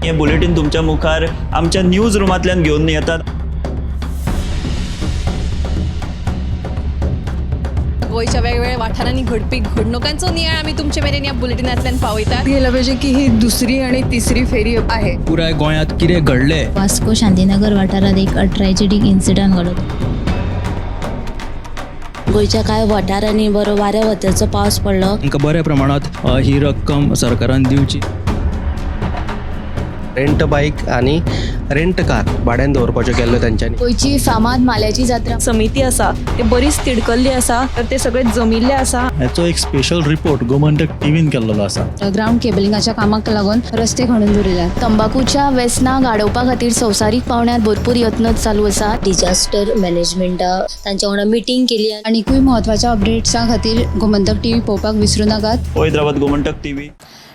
हें बुलेटीन तुमच्या मुखार आमच्या न्यूज रुमांतल्यान घेवन येतात. गोंयच्या वेगवेगळ्या वाठारांनी घडपी घडणुकांचो नियाळ आमी तुमचे मेरेन ह्या बुलेटिनांतल्यान पावयतात. गेलं पाहिजे की ही दुसरी आणि तिसरी फेरी आहे. पुराय गोंयांत कितें घडलें. वास्को शांतीनगर वाठारात एक ट्रॅजेडीक इन्सिडंट घडलो. गोंयच्या कांय वाठारांनी बरो वाऱ्या वताचो पावस पडलो. तांकां बऱ्या प्रमाणांत ही रक्कम सरकारान दिवची. रेंट बायक आनी रेंट कार भाड्यान दवरपाच्यो केल्ल्यो तेंच्यांनी. गोंयची फामाद माल्याची जात्रा. समिती आसा ते बरीच तिडकल्ली आसा, तर ते सगळे जमिल्ले आसा. हाचो एक स्पेशल रिपोर्ट गोमंतक टीव्हीन केल्लो आसा. ग्राउंड केबलिंगाच्या कामाक लागून रस्ते खणून दवरिल्यात. तंबाकूच्या वेसनाक आडोवपा खातीर संवसारीक पावंड्यार भरपूर यत्न चालू आसा. डिजास्टर मॅनेजमेंटा तांच्या वांगडा मिटींग केली. आनीकूय म्हत्वाच्या अपडेट्सां खातीर गोमंतक टीव्ही पळोवपाक विसरूं नाकात. पळयत रावात गोमंतक टीव्ही.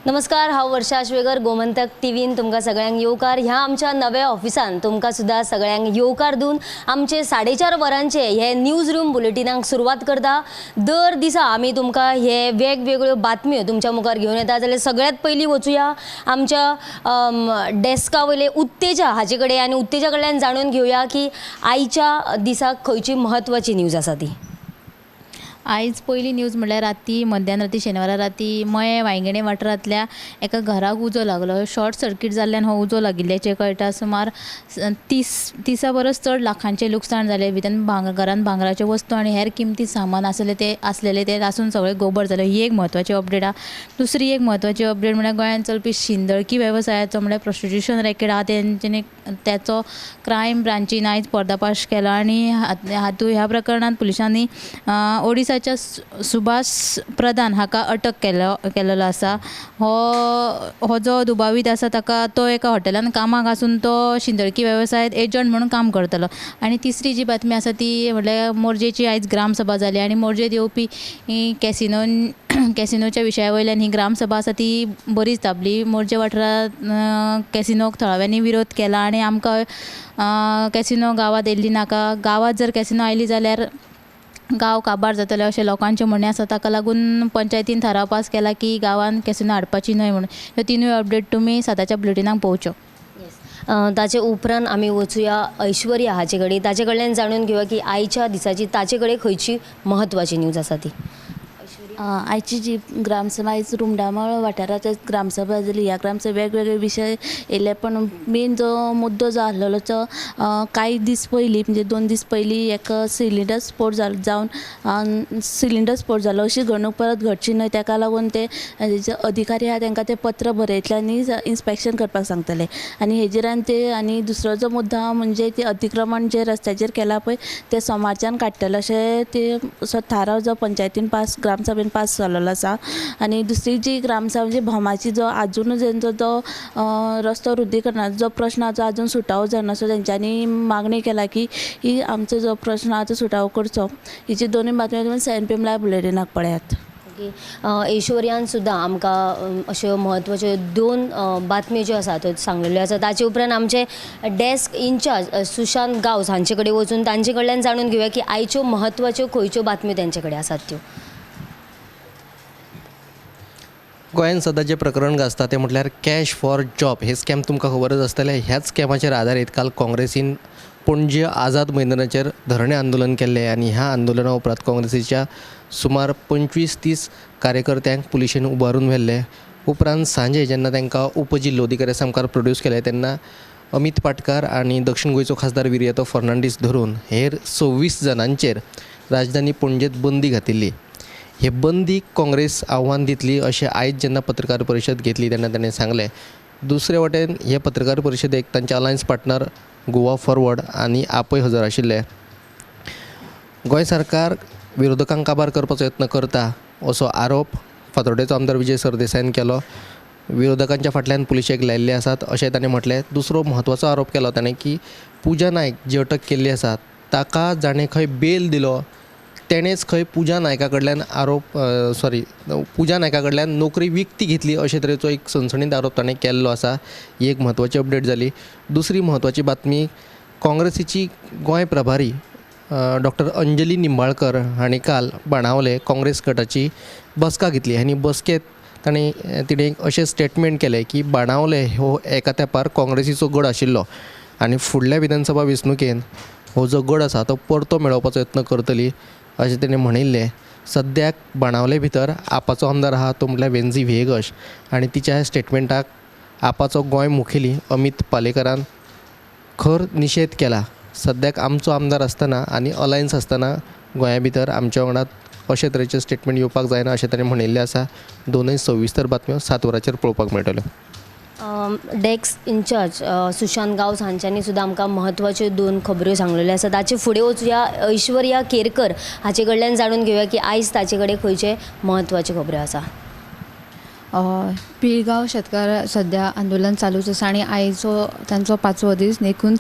नमस्कार, हांव वर्षा आश्वेकर. गोमंतक टीव्हीन तुमकां सगळ्यांक येवकार. ह्या आमच्या नव्या ऑफिसान तुमकां सुद्दां सगळ्यांक येवकार दिवन आमचे 4:30 वरांचे हे न्यूज रूम बुलेटिनाक सुरवात करता. दर दिसा आमी तुमकां हे वेगवेगळ्यो बातम्यो तुमच्या मुखार घेवन येता. जाल्यार सगळ्यांत पयलीं वचुया आमच्या डेस्का वयले उत्तेजा हाचे कडेन आनी उत्तेजा कडल्यान जाणून घेवया की आयच्या दिसाक खंयची म्हत्वाची न्यूज आसा ती. आयज पयली न्यूज म्हणल्यार राती मध्यान राती शेनवारा राती मये वांयगणे वाठारांतल्या एका घराक उजो लागलो. शॉर्ट सर्कीट जाल्ल्यान हो उजो लागिल्ल्याचें कळटा. सुमार 30 परस चड लाखांचें लुकसाण जालें. भितर घरान भांगराच्यो वस्तू आनी हेर किमती सामान आसलेले ते लासून सगळें गोबर जालें. ही एक म्हत्वाची अपडेट आहा. दुसरी एक म्हत्वाची अपडेट म्हणल्यार गोंयांत चलपी शिंदळकी वेवसायाचो म्हणल्यार प्रोस्टिट्युशन रॅकेट आहा तेंच्यांनी तेचो क्रायम ब्रांचीन आयज पर्दाफाश केला आनी हातूंत ह्या प्रकरणांत पुलिसांनी ओडिसाच्या सुभाष प्रधान हाका अटक केल्लो आसा. हो जो दुबावीत आसा ताका तो एका हॉटेलान कामाक आसून तो शिंदळकी वेवसायांत एजंट म्हणून काम करतालो. आनी तिसरी जी बातमी आसा ती म्हणल्यार मोरजेची आयज ग्रामसभा जाली आनी मोरजेंत येवपी कॅसिनोच्या विशया वयल्यान ही ग्रामसभा आसा ती बरीच तापली. मोरजे वाठारांत कॅसिनोक थळाव्यांनी विरोध केला आनी आमकां कॅसिनो गांवांत येयल्ली नाका, गांवांत जर कॅसिनो आयली जाल्यार गांव काबार जातले अशें लोकांचें म्हणणें आसा. ताका लागून पंचायतीन थाराव पास केला की गांवांत कॅसिनो हाडपाची न्हय म्हणून. ह्यो तिनूय अपडेट तुमी 7च्या बुलेटिनाक पळोवच्यो. ताचे उपरांत आमी वचुया ऐश्वर्या हाचे कडेन, ताचे कडल्यान जाणून घेवया की आयच्या दिसाची ताचे कडेन खंयची म्हत्वाची न्यूज आसा ती. आयची जी ग्रामसभा आयज रुमडामळ वाठारांत ग्रामसभा जाली. ह्या ग्रामसभा वेगवेगळे विशय येयले, पण मेन जो मुद्दो जो आसलेलो तो कांय दीस पयलीं म्हणजे 2 दीस पयलीं एक सिलिंडर स्फोट जावन सिलिंडर स्फोट जालो. अशी घडणूक परत घडची न्हय ताका लागून ते जे अधिकारी आहा तांकां ते पत्र बरयतले आनी इन्स्पेक्शन करपाक सांगतले. आनी हेजेर आनी ते आनी दुसरो जो मुद्दो आहा म्हणजे ते अतिक्रमण जे रस्त्याचेर केलां पळय ते सोमारच्यान काडटले अशें ते असो थाराव जो पंचायतीन पास ग्रामसभेन पास जाल्लो आसा. आनी दुसरी जी ग्रामसभा म्हणजे भोमाची जो आजुनूय तेंचो जो रस्तो रुद्दीकरणाचो जो प्रश्न आसा आजून सुटावो जायना, सो तेंच्यांनी मागणी केला की ही आमचो जो प्रश्न आहा तो सुटावो करचो. हिची दोनूय बातम्यो तुमी 7 PM live बुलेटिनाक पळयात. ओके, ऐश्वर्यान सुद्दां आमकां अश्यो म्हत्वाच्यो 2 बातम्यो ज्यो आसा त्यो सांगलेल्यो आसा. ताचे उपरांत आमचे डेस्क इन्चार्ज सुशांत गांवस हांचे कडेन वचून तांचे कडल्यान जाणून घेवया की आयच्यो म्हत्वाच्यो खंयच्यो बातम्यो तेंचे कडेन आसात त्यो. गोंयांत सदां जें प्रकरण गाजता तें म्हटल्यार कॅश फॉर जॉब. हे स्कॅम तुमकां खबरच आसतलें. ह्याच स्कॅमाचेर आदारीत काल काँग्रेसीन पणजे आझाद मैदानाचेर धरणें आंदोलन केल्लें आनी ह्या आंदोलना उपरांत काँग्रेसीच्या सुमार 25-30 कार्यकर्त्यांक पुलिशेन उबारून व्हेल्ले. उपरांत सांजे जेन्ना तांकां उपजिल्लोधिकाऱ्या सामकार प्रोड्यूस केले तेन्ना अमीत पाटकार आनी दक्षिण गोंयचो खासदार विरियातो फर्नांडीस धरून हेर 26 जाणांचेर राजधानी पणजेंत बंदी घातिल्ली. हे बंदीक काँग्रेस आव्हान दितली अशें आयज जेन्ना पत्रकार परिशद घेतली तेन्ना ताणें सांगलें. दुसरे वटेन हे पत्रकार परिशदेक तांचे अलायन्स पार्टनर गोवा फॉरवर्ड आनी आपय हजर आशिल्ले. गोंय सरकार विरोधकांक काबार करपाचो यत्न करता असो आरोप फातोड्डेचो आमदार विजय सरदेसायान केलो. विरोधकांच्या फाटल्यान पुलिशेक लायिल्ले आसात अशें ताणें म्हटलें. दुसरो म्हत्वाचो आरोप केलो ताणें की पुजा नायक जी अटक केल्ली आसा ताका जाणें खंय बेल दिलो तेणेच खंय पुजा नायका कडल्यान आरोप सॉरी पुजा नायका कडल्यान नोकरी विकती घेतली अशे तरेचो एक सणसणीत आरोप ताणें केल्लो आसा. ही एक म्हत्वाची अपडेट जाली. दुसरी म्हत्वाची बातमी, काँग्रेसीची गोंय प्रभारी डॉक्टर अंजली निंबाळकर हांणी काल बाणावले काँग्रेस गटाची बसका घेतली आनी बसकेंत ताणें तिणें एक अशें स्टेटमेंट केलें की बाणावले हो एका तेंपार काँग्रेसीचो गड आशिल्लो आनी फुडल्या विधानसभा वेंचणुकेन हो जो गड आसा तो परतो मेळोवपाचो यत्न करतली अशें तेणें म्हणिल्लें. सद्याक बाणावले भितर आपाचो आमदार आहा तो म्हटल्यार वेन्झी व्हिएगश आनी तिच्या ह्या स्टेटमेंटाक आपाचो गोंय मुखेली अमीत पालेकरान खर निशेध केला. सद्याक आमचो आमदार आसतना आनी अलायन्स आसतना गोंया भितर आमच्या वांगडा अशे तरेचे स्टेटमेंट येवपाक जायना अशें ताणें म्हणिल्लें आसा. दोनूय सविस्तर बातम्यो 7 वरांचेर पळोवपाक मेळटल्यो. डेस्क इन्चार्ज सुशांत गांवस हांच्यांनी सुद्दां आमकां म्हत्वाच्यो 2 खबऱ्यो सांगलेल्यो आसा. ताचे फुडें वचुया ऐश्वर्या केरकर हाचे कडल्यान जाणून घेवया की आयज ताचे कडेन खंयचे म्हत्वाच्यो खबऱ्यो आसा. पिळगांव शेतकार सद्या आंदोलन चालूच आसा आनी आयचो तांचो 5वो दीस देखून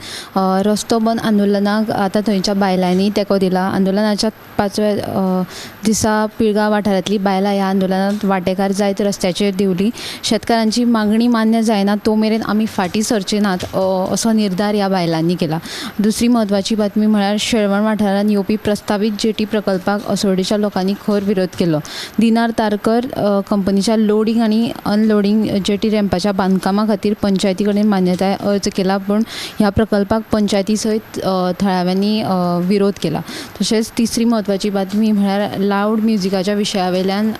रस्तो बंद आंदोलनाक आतां थंयच्या बायलांनी तेंको दिला. आंदोलनाच्या 5व्या दिसा पिळगांव वाठारांतली बायलां ह्या आंदोलनांत वांटेकार जायत रस्त्याचेर देंवली. शेतकारांची मागणी मान्य जायना तो मेरेन आमी फाटीं सरचे नात असो निर्धार ह्या बायलांनी केला. दुसरी म्हत्वाची बातमी म्हळ्यार शेळवण वाठारांत येवपी प्रस्तावीत जेटी प्रकल्पाक असोळडेच्या लोकांनी खर विरोध केलो. दिनार तारकर कंपनीच्या लोडींग आनी अनलोडींग जेटी रॅम्पाच्या बांदकामा खातीर पंचायती कडेन मान्यताय अर्ज केला, पूण ह्या प्रकल्पाक पंचायती सयत थळाव्यांनी विरोध केला. तशेंच तिसरी म्हत्वाची बातमी म्हळ्यार लावड म्युजिकाच्या विशया वयल्यान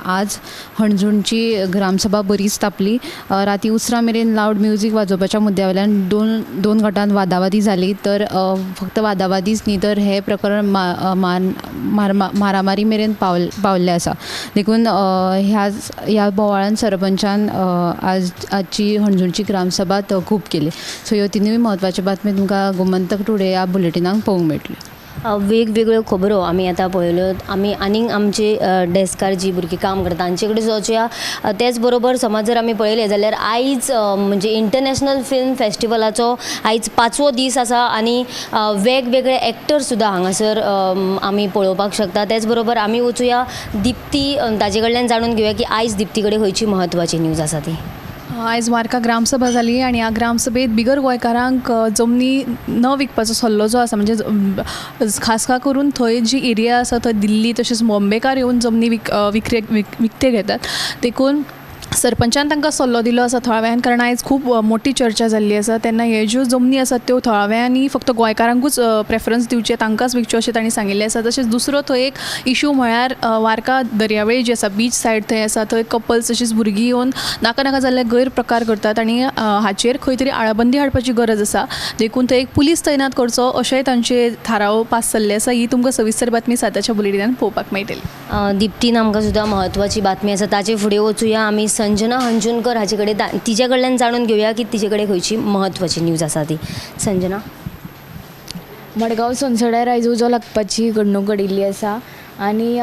आज हणजूणची ग्रामसभा बरीच तापली. राती उसरां मेरेन लावड म्युजीक वाजोवपाच्या मुद्द्या वयल्यान दोन गटांत वादावादी जाली. तर फक्त वादावादीच न्ही तर हें प्रकरण मारामारी मेरेन पावल्लें आसा. देखून ह्या बोवाळान सरपंचान आजची हणजूणची ग्रामसभा तहकूब केली. सो ह्यो तिनूय म्हत्वाच्यो बातम्यो तुमकां गोमंतक टुडे ह्या बुलेटिनाक पळोवंक मेळटल्यो. वेगवेगळ्यो खबरो आमी आतां पळयल्यो. आमी आनीक आमचे डेस्कार जी भुरगीं काम करता तांचे कडेन वचुया. तेच बरोबर समज जर आमी पळयलें जाल्यार आयज म्हणजे इंटरनॅशनल फिल्म फेस्टिवलाचो आयज 5वो दीस आसा आनी वेगवेगळे एक्टर सुद्दां हांगासर आमी पळोवपाक शकता. तेच बरोबर आमी वचुया दिप्ती ताजे कडल्यान जाणून घेवया की आयज दिप्ती कडेन खंयची म्हत्वाची न्यूज आसा ती. आयज वार्का ग्रामसभा जाली आनी ह्या ग्रामसभेत बिगर गोंयकारांक जमनी न विकपाचो सल्लो जो आसा, म्हणजे खासा करून थंय जी एरिया आसा थंय दिल्ली तशेंच बॉम्बेकार येवन जमनी विकते घेतात. देखून सरपंचान तांकां सल्लो दिलो आसा थळाव्यान, कारण आयज खूब मोठी चर्चा जाल्ली आसा. तेन्ना हे ज्यो जमनी आसात त्यो थळाव्यांनी फक्त गोंयकारांकूच प्रेफरन्स दिवचें, तांकांच विकच्यो अशें तांणी सांगिल्लें आसा. तशेंच दुसरो थंय एक इशू म्हळ्यार वार्का दर्यावेळ जी आसा, बीच सायड थंय आसा, थंय कपल्स तशींच भुरगीं येवन नाका नाका जाल्ले गैरप्रकार करतात आनी हाचेर खंय तरी आळाबंदी हाडपाची गरज आसा. देखून थंय एक पुलीस तैनात करचो अशेंय तांचे थाराव पास जाल्ले आसा. ही तुमकां सविस्तर बातमी 7च्या बुलेटिनान पळोवपाक मेळटली. दिप्तीन आमकां सुद्दां म्हत्वाची बातमी आसा. ताचे फुडें वचुया आमी संजना हंजुनकर हाचे कडेन, तिचे कडल्यान जाणून घेवया की तिचे कडेन खंयची म्हत्वाची न्यूज आसा ती. संजना. मडगांव सोनसड्यार आयज उजो लागपाची घडणूक घडिल्ली आसा आनी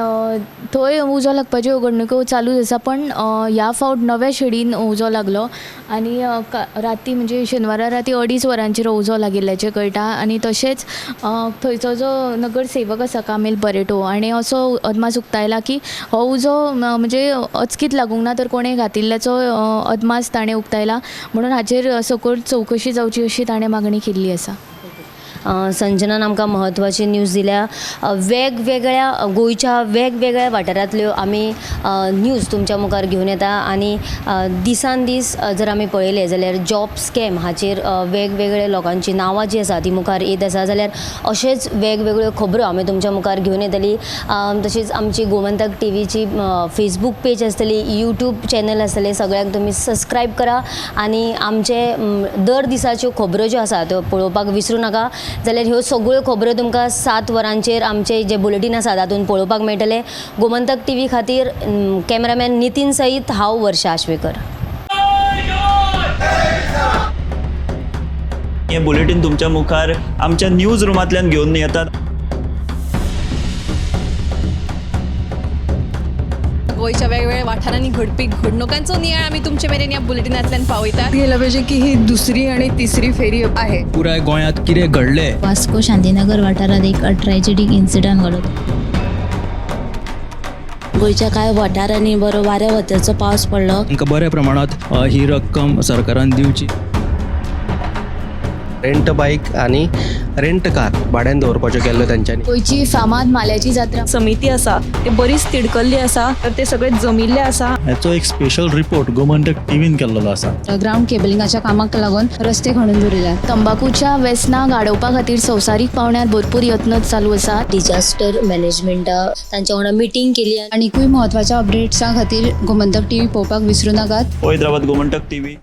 थंय उजो लागपाच्यो घडणुको चालूच आसा, पण ह्या फावट नव्या शेडीन उजो लागलो आनी राती म्हणजे शेनवारा राती 2:30 वरांचेर उजो लागिल्ल्याचें कळटा. आनी तशेंच थंयचो जो नगरसेवक आसा कामेल बरेटो आनी असो अदमास उक्तायला की हो उजो म्हणजे अचकीत लागूंक ना तर कोणें घातिल्ल्याचो अदमास ताणें उक्तायला, म्हणून हाचेर सखोल चवकशी जावची अशी ताणें मागणी केल्ली आसा. संजनान आमकां म्हत्वाची न्यूज दिल्या. वेगवेगळ्या गोंयच्या वेगवेगळ्या वाठारांतल्यो आमी न्यूज तुमच्या मुखार घेवन येता आनी दिसान दीस जर आमी पळयलें जाल्यार जॉब स्कॅम हाचेर वेगवेगळ्या लोकांची नांवां जीं आसा तीं मुखार येत आसा. जाल्यार अशेंच वेगवेगळ्यो खबरो आमी तुमच्या मुखार घेवन येतली. तशीच आमची गोमंतक टीव्हीची फेसबूक पेज आसतली, यूट्यूब चॅनल आसतलें, सगळ्यांक तुमी सबस्क्रायब करा आनी आमचे दर दिसाच्यो खबरो ज्यो आसा त्यो पळोवपाक विसरूं नाका. जाल्यार ह्यो सगळ्यो खबरो तुमकां 7 वरांचेर आमचे जे बुलेटीन आसा तातूंत पळोवपाक मेळटलें. गोमंतक टीव्ही खातीर कॅमेरामॅन नितीन सयत हांव वर्षा आश्वेकर. हे बुलेटीन तुमच्या मुखार आमच्या न्यूज रुमांतल्यान घेवन येतात. गोंयच्या वेगवेगळ्या वाठारांनी घडपी घडणुकांचो नियाळ आमी तुमचे मेरेन ह्या बुलेटिनांतल्यान पावयतात. गेलं पाहिजे की ही दुसरी आणि तिसरी फेरी आहे. पुराय गोंयांत कितें घडलें, वास्को शांतीनगर वाठारांत एक ट्रेजेडीक इन्सिडंट घडलो. गोंयच्या कांय वाठारांनी बरो वाऱ्या वताचो पावस पडलो. तांकां बऱ्या प्रमाणांत ही रक्कम सरकारान दिवची. रेंट बायक आनी रेंट कार भाड्यान दवरपाच्यो केल्ल्यो तेंच्यांनी. गोंयची फामाद माल्याची जात्रा समिती आसा ते बरीच तिडकल्ली आसा, तर ते सगळे जमिल्ले आसा. हाचो एक स्पेशल रिपोर्ट गोमंतक टीव्हीन केल्लो आसा. ग्रावंड केबलिंगाच्या कामाक लागून रस्ते खणून दवरिल्यात. तंबाकूच्या वेसनाक आडोवपा खातीर संवसारीक पावंड्यार भरपूर यत्न चालू आसात. डिजास्टर मॅनेजमेंटा तांच्या वांगडा मिटींग केली. आनीकूय म्हत्वाच्या अपडेट्सां खातीर गोमंतक टीव्ही पळोवपाक विसरूं नाकात. पळयत रावात गोमंतक टीव्ही.